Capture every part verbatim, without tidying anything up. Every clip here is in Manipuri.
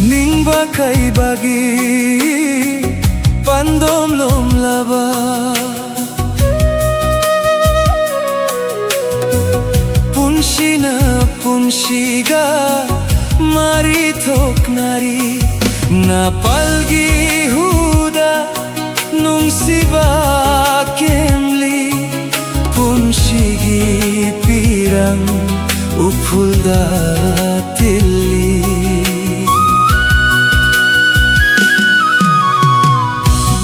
ꯅꯤꯡꯕ ꯀꯥꯏꯕꯒꯤ ꯄꯥꯟꯗꯝ ꯂꯣꯝꯂꯕ ꯄꯨꯟꯁꯤꯅ ꯄꯨꯟꯁꯤꯒ ꯃꯔꯤ ꯊꯣꯛꯅꯔꯤ꯫ ꯅꯥꯄꯜꯒꯤ ꯍꯨꯗ ꯅꯨꯡꯁꯤꯕ ꯀꯦꯝꯂꯤ꯫ ꯄꯨꯟꯁꯤꯒꯤ ꯄꯤꯔꯪ ꯎꯐꯨꯜꯗ ꯇꯤꯜꯂꯤ꯫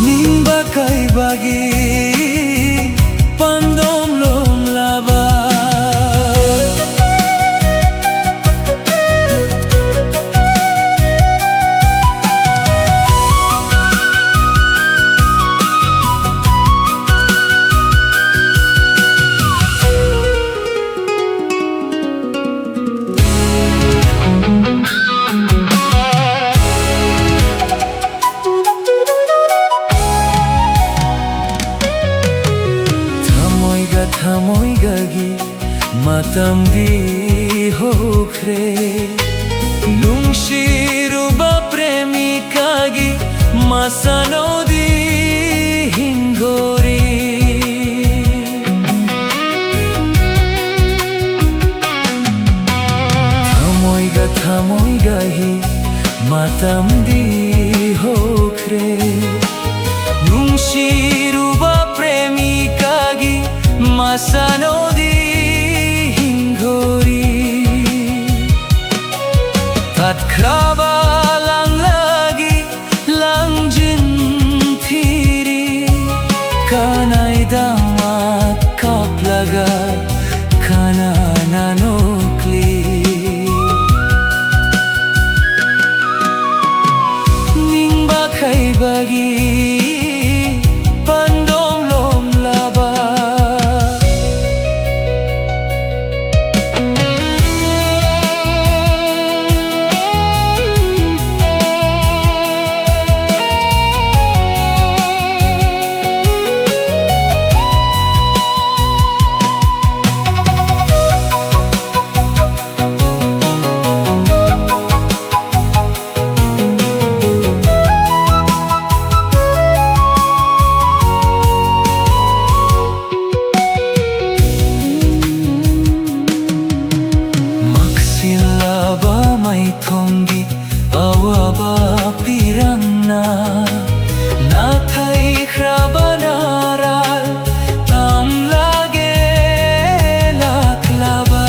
ꯅꯤꯡꯕ ꯀꯥꯏꯕꯒꯤ ꯄꯥꯟꯗꯝ ꯂꯣꯝꯂꯕ꯫ ꯊꯃꯣꯏꯒ ꯊꯃꯣꯏꯒꯒꯤ ꯃꯇꯝꯗꯤ ꯍꯧꯈ꯭ꯔꯦ꯫ ꯅꯨꯡꯁꯤꯔꯨꯕ ꯄ꯭ꯔꯦꯃꯤꯀꯥꯒꯤ ꯃꯁꯥꯅꯧꯗꯤ ꯍꯤꯡꯒꯣꯔꯤ꯫ ꯊꯃꯣꯏꯒ ꯊꯃꯣꯏꯒ ꯍꯤ ꯃꯇꯝꯗꯤ ꯍꯧꯈ꯭ꯔꯦ꯫ ꯅꯨꯡꯁꯤꯔꯨꯕ ꯄ꯭ꯔꯦꯃꯤ ꯁꯥꯟꯅꯧꯗꯤ ꯍꯤꯡꯍꯧꯔꯤ꯫ ꯇꯠꯈ꯭ꯔꯕ ꯂꯥꯡꯂꯒꯤ ꯂꯥꯡꯖꯤꯟ ꯊꯤꯔꯤ꯫ ꯀꯅꯥꯏꯗꯃꯛ ꯀꯞꯂꯒ ꯀꯅꯥꯅ ꯅꯣꯛꯂꯤ? ꯅꯤꯡꯕ ꯀꯥꯏꯕꯒꯤ ꯄꯥꯟꯗꯣꯝ ꯂꯣꯝꯂꯕ꯫ ꯃꯛꯁꯤꯜꯂꯕ ꯃꯥꯏꯊꯣꯡꯒꯤ ꯑꯋꯥꯕ ꯄꯤꯔꯝꯅ ꯅꯥꯊꯩꯈ꯭ꯔꯕ ꯅꯥꯔꯥꯜ ꯇꯝꯂꯒꯦ ꯂꯥꯛꯂꯕ꯫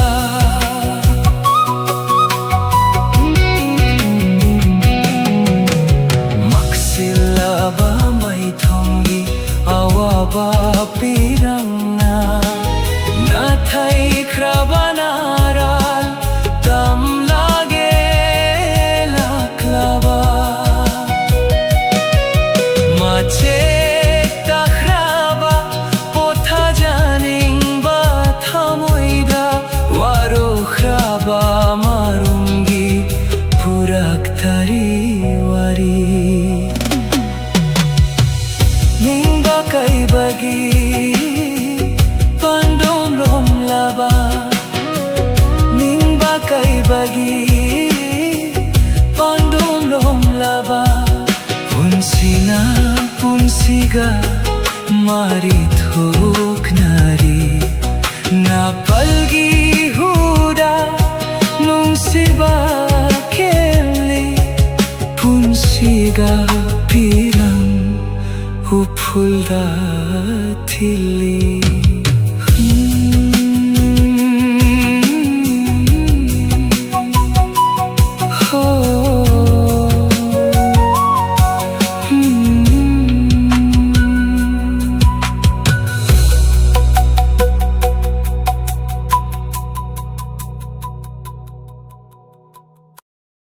ꯃꯛꯁꯤꯜꯂꯕ ꯃꯥꯏꯊꯣꯡꯒꯤ ꯑꯋꯥꯕ ꯄꯤꯔꯝꯅ ꯅꯥꯊꯩꯈ꯭ꯔꯕ ꯅꯥꯔꯥꯜ ꯇꯝꯂꯒꯦ ꯂꯥꯛꯂꯕ꯫ ꯃꯆꯦꯠ ꯇꯥꯈ꯭ꯔꯕ ꯄꯣꯊꯥꯖꯅꯤꯡꯕ ꯊꯃꯣꯏꯗ ꯋꯥꯔꯨꯈ꯭ꯔꯕ ꯃꯔꯨꯝꯒꯤ ꯄꯨꯔꯛꯇꯔꯤ ꯋꯥꯔꯤ꯫ ꯅꯤꯡꯕ ꯀꯥꯏꯕꯒꯤ ꯄꯥꯟꯗꯣꯝ ꯂꯣꯝꯂꯕ, ꯅꯤꯡꯕ ꯀꯥꯏꯕꯒꯤ ꯄꯥꯟꯗꯣꯝ ꯂꯣꯝꯂꯕ꯫ ꯄꯨꯟꯁꯤꯅ ꯄꯨꯟꯁꯤꯒ ꯃꯔꯤ ꯊꯣꯛꯅꯔꯤ꯫ ꯅꯥꯄꯜꯒꯤ ꯍꯨꯗ ꯅꯨꯡꯁꯤꯕ ꯀꯦꯜꯂꯤ꯫ ꯄꯨꯟꯁꯤꯒ ꯄꯤꯔꯝ ꯎꯐꯨꯜꯗ ꯊꯤꯜꯂꯤ꯫